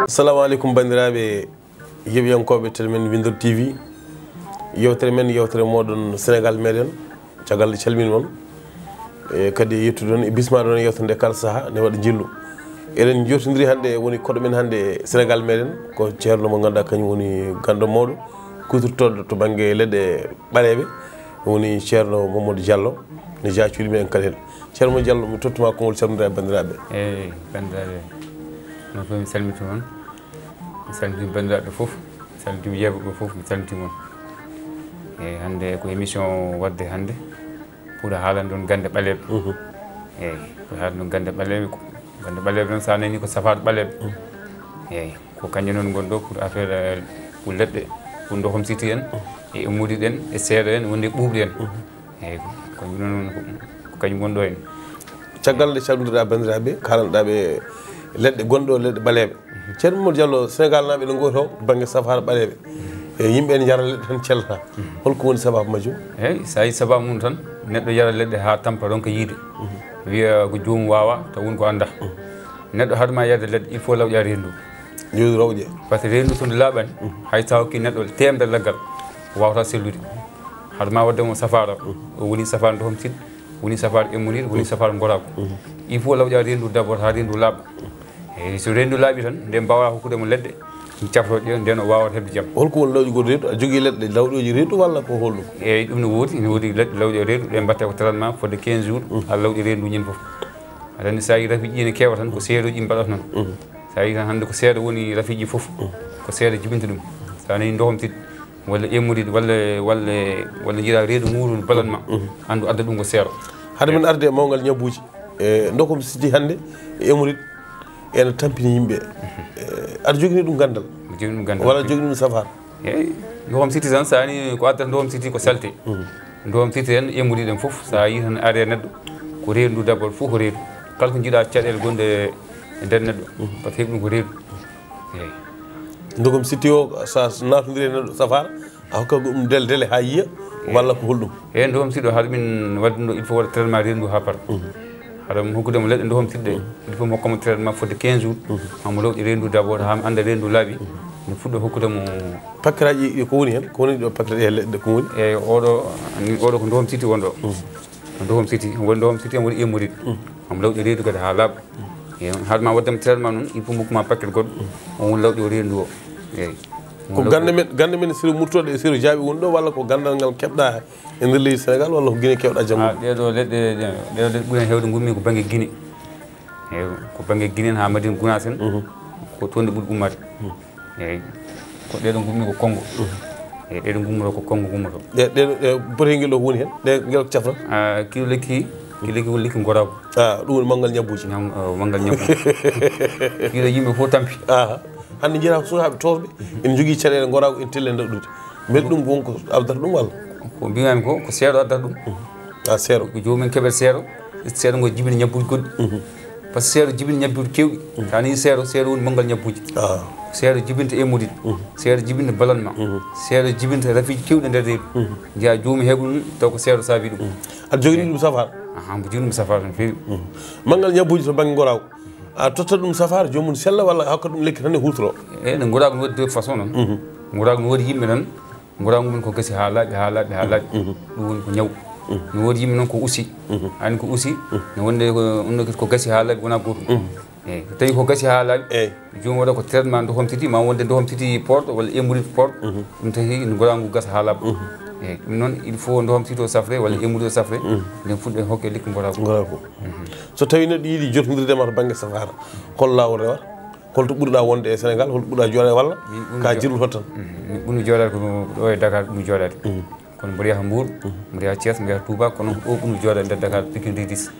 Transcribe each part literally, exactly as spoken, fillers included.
Assalamu aleykum, banndiraaɓe yeeɓiyankooɓe tele men Winndor T V. Yewtere men, yewtere mooɗon Sénégal meɗen. Caggal nde calmini mon, e kadi yettude on e bismaade on e yewtere nde kala sahaa, nde waɗa njillu. Eɗen jotondiri hannde, woni koɗo men hannde e Sénégal meɗen, ko ceerno mo ngannduɗaa kañum woni ganndo mawɗo, kuutortooɗo to bannge leɗɗe ɓaleeɓe, woni ceerno Mamadou Diallo, ne jaa cuuɗi meɗen kala heen. Ceerno Mamadou Diallo, mi tottuma konngol calmondira e banndiraaɓe. Eeyi, banndiraaɓe, no feewi mi salmiti on. Mi salmitii banndiraaɓe fof, mi salmitii yeeɓooɓe fof, mi salmitii mon. Eeyi, hannde ko émission waɗde hannde pour haalande on gannde ɓaleeɓe. Mhm. Eeyi, pour haalande on gannde ɓaleeɓe. Gannde ɓaleeɓe noon, so a nanii ko safaaɓe ɓaleeɓe. Mhm. Eeyi, ko kañum noon ngoni ɗo pour affaire, eh, pour leɗɗe, pour Ndohom Siti en, e Emmurid en, e Seeɗo en, wonde ɓuuɓri en. Mhm. Eeyi, ko, ko ɗum noon ko, ko kañum woni ɗo en. Caggal nde calminirɗa banndiraaɓe, kaalanɗa ɓe leɗɗe gonɗe ɗo, leɗɗe ɓaleeɓe. Ceerno Mamadou Diallo, Sénégal naaɓe ene ngoyto to bannge safaara ɓaleeɓe. E yimɓe ene njara leɗɗe tan cellata. Holko woni sababu majjum? Eeyi, so a yii sababu mum tan, neɗɗo yara leɗɗe haa tampa ronka yiide. Wiya ko joomum waawa, taw woni ko annda. Neɗɗo haɗa ma yarde leɗɗe, il faut lawƴa reendu. Reendu rawƴe. Par ce que reendu so ndu laaɓaani, hay so a hokkii neɗɗo teemedere leggal, o waawata sellude. Haɗa ma waɗde mo safaara, o woni safaara Ndohom Siti, woni safaara Emmurid, woni safaara Ngoraagu. Il faut lawƴa reendu d'abord haa reendu laaɓa. Eeyi, so reendu laaɓi tan, nde mbaawaa hokkude mo leɗɗe, cafroɗe ɗe, nden o waawata heɓde jam. Holko woni lawƴugol reendu? A jogii leɗɗe lawɗooji reendu walla ko holɗum? Eeyi, ɗum ne woodi, ne woodi leɗɗe lawɗe reendu, ɗe mbaɗta ko traitement fodde quinze jours, a lawƴi reendu ñin fof. Aɗa anndi so a yii rafiiji ɗi ne keewa tan, ko seeɗooji ɗi mbaɗata noon. So a yii tan hannde ko seeɗa woni rafiiji fof, ko seeɗa jibinta ɗum. So a nanii Ndohom Siti, walla Emmurid, walla, walla, walla njiɗa reendu muuru balan ma, anndu adda ɗum ko seeɗa. Hade men arde e mawngal ñabbuuji, e Ndohom Siti hannde, e Emmurid, ene tampini yimɓe. E, aɗa jogini ɗum ganndal? Mi jogini ɗum ganndal. Walla jogini ɗum safaara? Eeyi, Ndohom Siti tan, so a nanii ko addata Ndohom Siti ko salte. Ndohom Siti en, Emmurid en fof, so a yii tan arde neɗɗo, ko reendu d'abord, fof ko reendu. Kala ko njiɗa caɗeele gonɗe e nder neɗɗo, par ce que heɓi ɗum ko reendu. Eeyi. Ndohom Siti o, so a naatondiri e neɗɗo safaara, a hokkat ɗum dele dele haa yiya, walla ko holɗum? Eeyi, Ndohom Siti o, haɗa min waɗde ɗum ɗo, il faut waɗa traitement reendu haa par. Haɗa mi hokkude mo leɗɗe Ndohom Siti ɗe, il faut mi hokka mo traitement fodde quinze jours. Haa mo lawƴa reendu d'abord, haa mi annda reendu laaɓi. Mi fuɗɗo hokkude mo. Paquet aji ɗi ko woni heen? Ko woni ɗo paquet e leɗɗe ko woni? Eeyi, oɗo, ni, oɗo ko Ndohom Siti wonɗo. Ko Ndohom Siti, woni Ndohom Siti, woni Emmurid. Haa mo lawƴa reendu kadi haa laaɓa. Eeyi, haɗa ma waɗde mo traitement noon, il faut mi hokku ma paquet goɗɗo. On woni lawƴo reendu o. Eeyi. Ko gannde men, gannde men siro Murtoɗo e siro Jaaɓi woni ɗo, walla ko ganndal ngal keɓɗa e nder leydi Sénégal, walla ko Guinée keɓɗa janngude? Ah, ɗee ɗo leɗɗe, ɗee ɗo leɗɗe ɓuri heen heewde ngummi ko bannge Guinée. Eeyi, ko bannge Guinée haa Madina Gounass en. Ko toon ɗe ɓuri ummaade. Eeyi, ko ɗee ɗo ngummi ko Congo. Eeyi, ɗee ɗo ngummoto ko Congo ngummoto. Ɗe, ɗe, ɗe, bote ngel ɗo ko woni heen? Ɗe ngel ko cafrata? Ah, kilo lekki, kilo lekki woni lekki Ngoraagu. Ah, ɗum woni manngal ñabbuuji. Ñam-, oh, manngal ñabbuuji. Kilo yimɓe fof tampi. Aha. Hannde njiyataa ko sukaaɓe toosɓe, ene njogii caɗeele Ngoraagu, ene telli e nder ɗum. Mbele ɗum ko won ko addata ɗum walla? Ko mbiymi ko, ko seeɗa addata ɗum. Ah, seeɗa. Ko joomum en keɓata seeɗa, seeɗa ngo jibina ñabbuuji goɗɗi. Par ce que seeɗa jibina ñabbuuji keewɗi. So a nanii seeɗa, seeɗa woni manngal ñabbuuji. Ah. Seeɗa jibinta Emmurid. Seeɗa jibinta balan ma. Seeɗa jibinta rafiiji keewɗi e nder reedu. Njiyaa joomum heɓa ɗum, taw ko seeɗa saabi ɗum. Aɗa jogini ɗum safaara? Aha, mbo jogini ɗum safaara no feewi. Manngal ñabbuuji to bannge Ngoraagu. A totta ɗum safaara, joomum sella, walla a hokka ɗum lekki tan e huutoro? Eeyi, no Ngoraagu no waɗi de façon noon. Ngoraagu no waɗi yimɓe noon. Ngoraagu mum ko gasi haa laaɓi, haa laaɓi, haa laaɓi. Ɗum woni ko ñaw. No woodi yimɓe noon ko usi. Aan ko usi, no wonde ko, ɗum ɗo ko gasi haa laaɓi, wonaa gootum. Eeyi, so tawii ko gasi haa laaɓi, joomum waɗa ko traitement Ndohom Siti, ma wonde Ndohom Siti porɗo walla Emmurid porɗo. Ɗum tagi Ngoraagu ngu gasa haa laaɓa. Eeyi, ɗum noon, il faut Ndohom Siti o safre walla Emmurid o safre, nden fuɗɗe hokke lekki Ngoraagu. Ngoraagu. So tawii neɗɗo yiɗi jotondirde ma to bannge safaara, hol laawol rewata? Holto ɓurɗa wonde e Sénégal? Holto ɓurɗa jooɗaade walla ka jirru toon tan? Min ɓurmi jooɗaade ko ɗo e Dakar ɓurmi jooɗaade. Kono mboɗo yaha Mbour, mboɗo yaha Thiès, mboɗo yaha Touba, kono ko ɗo ɓurmi jooɗaade nder Dakar, Pikine Ridis.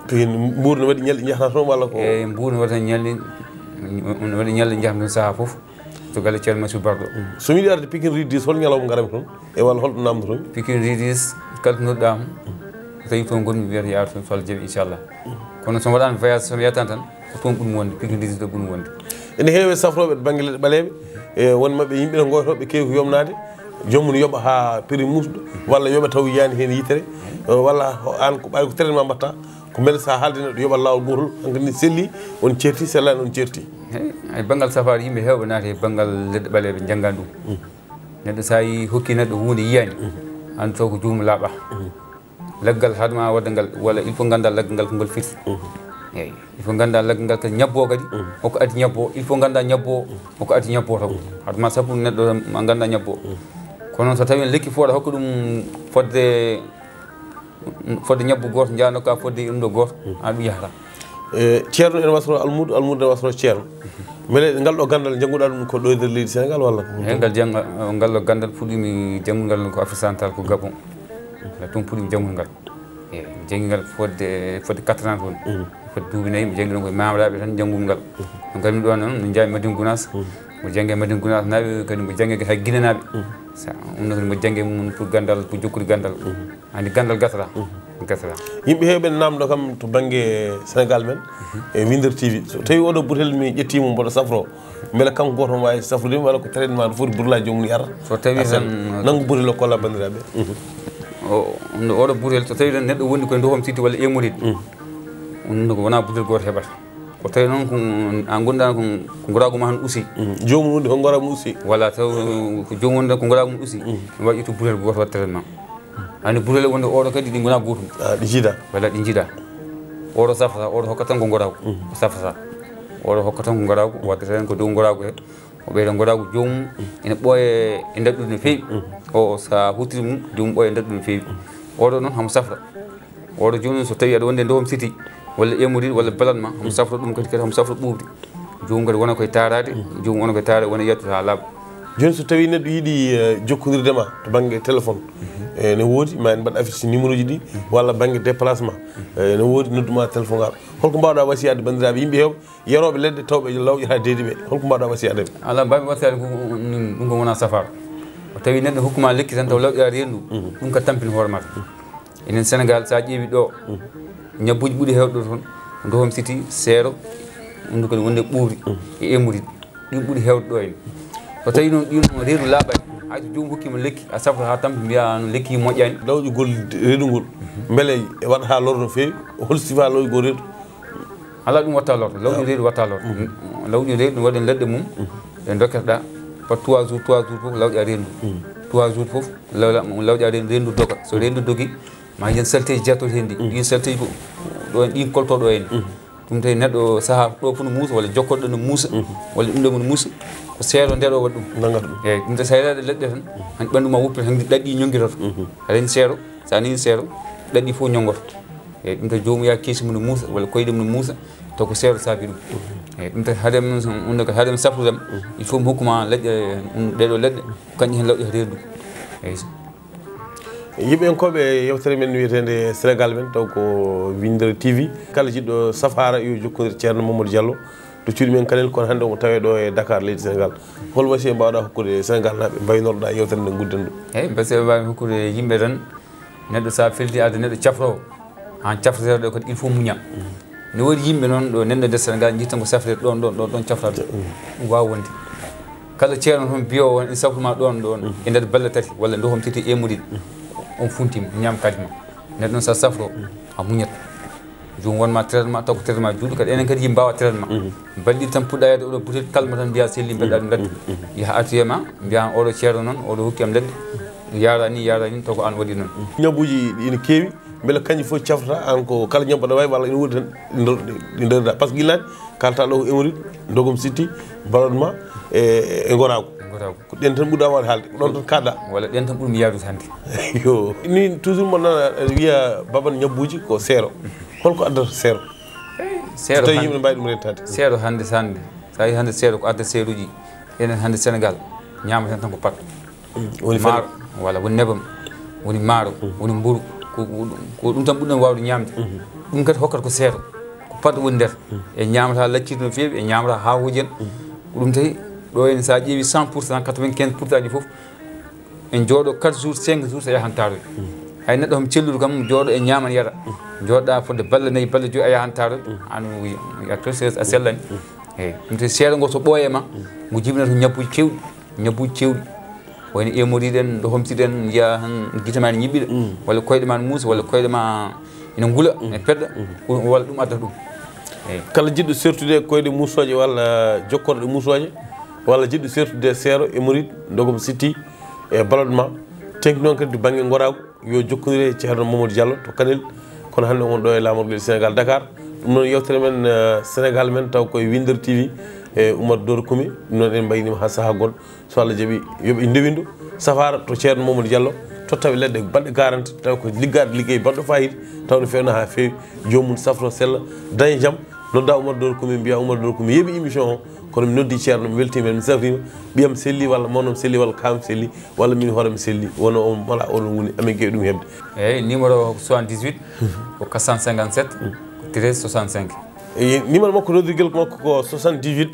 Pikine, Mbour ne waɗi ñalɗi njahata toon walla ko? Eeyi, Mbour ne waɗi tan ñalɗi, ne waɗi ñalɗi njahata toon sahaa fof. To galle Ceerno Mansour Barɗo. So mi yiɗi arde Pikine Ridis, hol ñalawma ngarami toon? E walla holɗo namdoton? Pikine Ridis, kala to nodɗaama, so tawii toon ngonmi, mi wiyata yaar toon so Allah jaɓi, inchallah. Kono so mi waɗaani voyage, so mi yettaan tan, ko toon ɓurmi wonde, Pikine Ridis ɗo ɓurmi wonde. Ene heewi safrooɓe to bannge leɗɗe ɓaleeɓe, e won maɓɓe yimɓe ne ngoyto, ɓe keewi ko yomnaade, joomum yoɓa haa prix muusɗo, walla yoɓa taw yiyaani heen yitere, walla aan ko ɓay ko traitement mbaɗta, Ko mbele so a haalde neɗɗo yoɓat laawol gootol, hankadi ne selli, on ceerti, sellaani on ceerti. Hey, e banngal safaara, yimɓe heewɓe naati e banngal leɗɗe ɓaleeɓe, njanngan ɗum. Neɗɗo so a yi hokki neɗɗo huunde yiyaani, an taw ko joomum laaɓa. Laggal haade ma wadde ngal, walla il faut nganndaa laggal ngal ko ngol fiti. Eeyi, il faut nganndaa laggal ngal kadi ñabboo kadi, hoko addi ñabboo, il faut nganndaa ñabboo, hoko addi ñabboo taw. Haade ma sappo neɗɗo ma nganndaa ñabboo. Kono so tawii lekki fooɗa hokka ɗum fodde, fodde ñabbu gooto, njaano ka fodde ɗum ɗo gooto, an ɗum yahata. E, ceerno ene wasro almuudo, almuudo ene wasro ceerno. Mbele ngal ɗo ganndal njannguɗaa ɗum ko ɗo e nder leydi Senegal walla ko? Eeyi, ngal jannga-, ngal ɗo ganndal puɗɗiimi janngugol ngal ko Afrique Centrale, ko Gabon. Ngal ɗum puɗɗiimi janngugol ngal. Eeyi, mi janngi ngal fodde, fodde quatre ans toon. Fodde duuɓi nayi, mi janngi ɗum ko e maamraaɓe tan njanngumi ngal. No ngarmi ɗo noon, min njaami Madina Gunaas. Mbo jannge Madina Gunaas naaɓe, kadi mbo jannge hay Gine naaɓe. Sa, ɗum noon kadi mbo jannge mum pour ganndal, pour jokkude ganndal. Anndi ganndal gasata. Gasata. Yimɓe heewɓe ne naamndo kam to bannge Senegal men, e Winndere T V. So tawii oɗo butel mi ƴettii mo mboɗo safroo, mbele kanko gooto omo waawi safrude mi, walla ko traitement no foti burlaaji joomum yarata? So tawii tan nanngu butel o kolla banndiraaɓe. O, oɗo butel, so tawii tan neɗɗo wondi koye Ndohom City walla Emorid, ɗum ko wonaa butel gooto heɓata. Ko tawi noon ko a ngonɗaa ko, ko ngoraagu ma han usi. Joomum wonde ko ngoraagu mum usi. Walla taw ko joomum wonde ko ngoraagu mum usi. Mi waɗi ittu butel gooto waɗ traitement. Ani butel wonde oɗo kadi ɗi ngonaa gootum. Ah, ɗi njiida. Walla ɗi njiida. Oɗo safata, oɗo hokka tan ko ngoraagu. Ko safata. Oɗo hokka tan ko ngoraagu, waɗde tan ko dow ngoraagu he. O ɓeyda ngoraagu joomum ene ɓooya e ndaɗɗude no feewi. O, so a huttiri mum, joomum ɓooya e ndaɗɗude no feewi. Oɗo noon hamo safra. Oɗo jooni so tawii aɗa wondi e Ndohom City, walla Emorid, walla Balatma, hamo safra ɗum kadi, kadi hamo safra ɓuuɓri. Joomum kadi wona koye taaraade, joomum wona koye taaraade, wona yaltude haa laaɓa. Jooni so tawii neɗɗo yiɗi, eh, jokkondirde ma to bannge téléphone, eh, ne woodi, ma en mbaɗ affiche numéro ji ɗi, walla bannge déplacement, eh, ne woodi, noddu ma téléphone ngal. Holko mbaawɗaa wasiyaade banndiraaɓe yimɓe heewɓe, yarooɓe leɗɗe tawɓe lawƴata deedi ɓe? Holko mbaawɗaa wasiyaade ɓe? Alaa, mbaawmi wasiyaade ko ɗum, ɗum ko wonaa safaara. O tawi neɗɗo hokkuma lekki tan taw lawƴa reendu, ɗum ka tampin hoore ma tan. Enen Senegal, so a ƴeewi ɗo, ñabbuuji ɓuuri heewde ɗo toon, Ndohom City, Seero, ɗum ɗo kadi wonde ɓuuri e Emorid. Ɗin ɓuri heewde ɗo en. So tawii noon ɗin noon reedu laaɓaani, hay so joomum hokkii ma lekki, a safra haa tampi, mbiyaa no lekki moƴƴaani. Lawƴugol reedu ngol, mbele waɗataa lor no feewi? Hol sifaa lawƴugol reedu? Alaa, ɗum waɗataa lor. Lawƴugol reedu waɗataa lor. Lawƴugol reedu, ɗum waɗen leɗɗe mum, ɗe ndokkata par trois jours, trois jours fof lawƴa reedu. Trois jours fof lawla-, lawƴa reedu, reedu doga. So reedu dogi, ma yen salteeji jattoto heen ɗi. Ɗin salteeji ko ɗo en, ɗin kolto ɗo en. Ɗum tawi neɗɗo sahaa ɗo fof no muusa, walla jokkorɗo no muusa, walla ɗum ɗo no muusa, ko seeɗa ndeɗo waɗi ɗum. Nangata ɗum. Eeyi, ɗum tawi so a yaɗaade leɗɗe tan, han ɓanndu ma woppita, han ɗaɗɗi ñonngitoto. Aɗa anndi seeɗa, so a nani seeɗa, ɗaɗɗi fof ñonngoto. Eeyi, ɗum tawi joomum yaa keesi mum no muusa, walla koyɗe mum no muusa, taw ko seeɗa saabi ɗum. Eeyi, ɗum tawi haade mum, ɗum ɗo ko haade mum safrude am, il faut mi hokkuma leɗɗe, ɗum, ɗeɗo leɗɗe, kanƴe heen lawƴata reedu. Eeyi. Yiɓenkooɓe yewtere men wiyeteende Senegal men, taw ko Winndere T V. Kala jiɗɗo safaara yo jokkondir Ceerno Mamadou Diallo to cuuɗi men Kanel, kono hannde omo tawee ɗo e Dakar, leydi Senegal. Hol wasiya mbaawɗaa hokkude Senegal naaɓe mbaynorɗaa yewtere nde ngudden ɗum? Eeyi, wasiya mbaawmi hokkude yimɓe tan, neɗɗo so a felti arde neɗɗo cafroowo, aan cafreteeɗo ɗo kadi il faut muña. No woodi yimɓe noon ɗo, neɗɗo nder Senegal, njiɗ tan ko safreede ɗoon, ɗoon, ɗoon, ɗoon cafrata. Ɗum waawa wonde. Kala ceerno toon biyoowo on, ina safruma ɗoon, ɗoon, e nder balɗe tati, walla Ndohom City Emorid, on funtima, ñaam kadi ma. Neɗɗo noon so a safro, a muñat. Joom wonma traitement, taw ko traitement juuɗo, kadi enen kadi yimɓe mbaawa traitement. Balɗe ɗiɗi tan puɗɗa yahde oɗo butel, kalma tan mbiya selli, mbeɗa ɗum ladde. Yaha artoye ma, mbiya oɗo ceerno noon, oɗo hokki am ladde. Yaara ni, yaara ni, taw ko aan waɗi noon. Ñabbuuji ina keewi. Mbele kanƴe fof cafrata aan ko kala ñebbo aɗa wawi walla ina woodi tan ɗi nder-, ɗi ndarira? Par ce que gila naane kalta ɗo ko Emorid, Ndohom City, ballonnement e, e ngoraagu. Ngoraagu. Ko ɗen tan ɓurɗa waawde haalde, ko ɗon tan kaɗɗa. Walla ɗen tan ɓurmi yaadude hannde. Yo. Ni toujours mboɗo nana ene wiya baban ñabbuuji ko seeɗa. Holko addata seeɗa? Seeɗa so tawi hannde, yimɓe mbawi ɗum rentaade. Seeɗa hannde, so hannde. So tawi hannde seeɗa ko addata seeɗuji. Enen hannde Senegal ñaamaten tan ko pat. Woni maaro, walla woni nebam, woni maaro, woni mburu. Ko, ko, ko ɗum tan ɓurɗen waawde ñaamde. Ɗum kadi hokkata ko seeɗa. Ko pat woni nder. En ñaamata lacciri no feewi, en ñaamata haakooji en. Ko ɗum tawi ɗo en, so a ƴeewi cent pour cent, quatre-vingt-quinze pour cent ji fof, en jooɗo quatre jours, cinq jours, so yahan taaroy. Hay neɗɗo homo celluɗo kam, jooɗo e ñaaman yara. Jooɗoɗa fodde balɗe nayi, balɗe joyi, a yahan taaroy. An a sellani. Eeyi, ɗum tawi seeɗa ngo so ɓooye ma, ngo jibinata ko ñabbuuji keewɗi. Ñabbuuji cewɗi, wayno emoriɗen, ɗo homsiɗen, njiya tan gite ma ne ñiɓɓiɗa, walla koyɗe ma ne muusa, walla koyɗe ma ina ngula, ina pedda, ɗum walla ɗum adda ɗum. Eyi. Kala jiɗɗo sertude e koyɗe muusooje walla jokkorɗe muusooje, walla jiɗɗo sertude e seero, hémorroïde, ndogam sitti, e ballonnement, teŋti noon kadi to bannge ngoraagu, yo jokkondir e Ceerno Mamadou Diallo to Kanel, kono hannde on ɗo e laamorgol Sénégal Dakar. Ɗum noon yewtere men, eh, Sénégal men, taw koye Winder T V, e Oumar Doro Kumi, ɗum noon en mbayniima haa sahaa goɗɗo. So Allah jaɓi, yo ɓe ndewindo safaara to Ceerno Mamadou Diallo, tottaɓe leɗɗe baɗɗe quarante, taw ko liggaaɗo liggey baɗɗo fayida, taw no feewna haa feewi, joomum safro sella, daña jam, nodda Oumar Doro Kumi, mbiya Oumar Doro Kumi yeeɓi émission o, kono mi noddi Ceerno, mi weltiima, mi safriima, ɓiyam selli walla mawnam selli walla kaam selli, walla min hoore mi selli, wona o mala oɗon woni, amin keewi ɗum heɓde. Eyi, numéro soixante-dix-huit, ko quatre cent cinquante-sept, treize soixante-cinq. Eyi, numéro makko noddirgel makko ko soixante-dix-huit,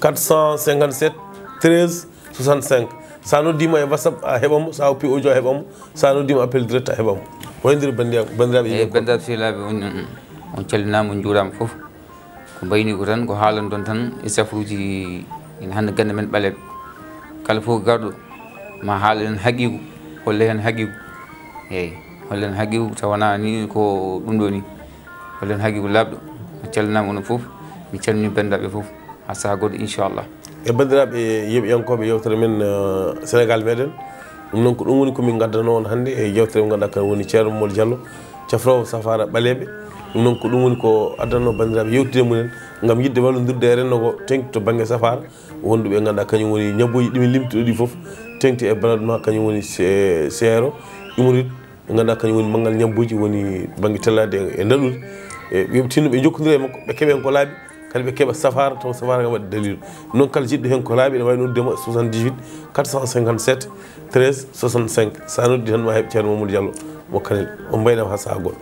quatre cent cinquante-sept, treize soixante-cinq. So a noddiima e WhatsApp, a heɓat mo, so a oppi audio, a heɓat mo, so a noddiima appel direct, a heɓat mo. Wayndiri banndiraaɓe, banndiraaɓe. Eyi, banndiraaɓe sehilaaɓe, on, on calminaama, on njuuraama fof. Ko mbayni ko tan, ko haalandon tan e safruuji, ina hannde gannde men ɓaleeɓe. Kala fof garɗo, ma haal en haqiiqu, holle heen haqiiqu. Eyi, holle heen haqiiqu, tawa wonaa ni ko ɗum ɗo ni. Holle heen haqiiqu laaɓɗo. Mi calminaama onon fof, mi calmini banndiraaɓe fof. Haa sahaa goɗɗo, inchallah. E banndiraaɓe yeeɓiyankooɓe yewtere men, eh, Sénégal meɗen. Ɗum noon ko ɗum woni ko min ngaddanoo on hannde e yewtere mo ngannduɗaa kan woni Ceerno Mamadou Diallo, cafroowo safaara ɓaleeɓe. Ɗum noon ko ɗum woni ko addanoo banndiraaɓe yewtude mumen ngam yiɗde wallondirde e renndo ngo teŋti to bannge safaara. Wonduɓe ngannduɗaa kañum woni ñabbuuji ɗi min limti ɗo ɗi fof, teŋti e ballonnement, kañum woni se-, seero, hémorroïde, ɓe ngannduɗaa kañum woni manngal ñabbuuji, woni bannge tellaade e, e ndaɗude. E, yo ɓe tinno ɓe njokkondira e makko, ɓe keɓa heen ko laaɓi, kadi ɓe keɓa safaara, tawa safaara ngam waɗde dalilu. Noon kala jiɗɗo heen ko laaɓi, ene waawi noddude mo soixante-dix-huit, quatre cent cinquante-sept, treize soixante-cinq. So a noddi tan ma heɓ Ceerno Mamadou Diallo mo Kanel. On mbaynaama haa sahaa goɗɗo.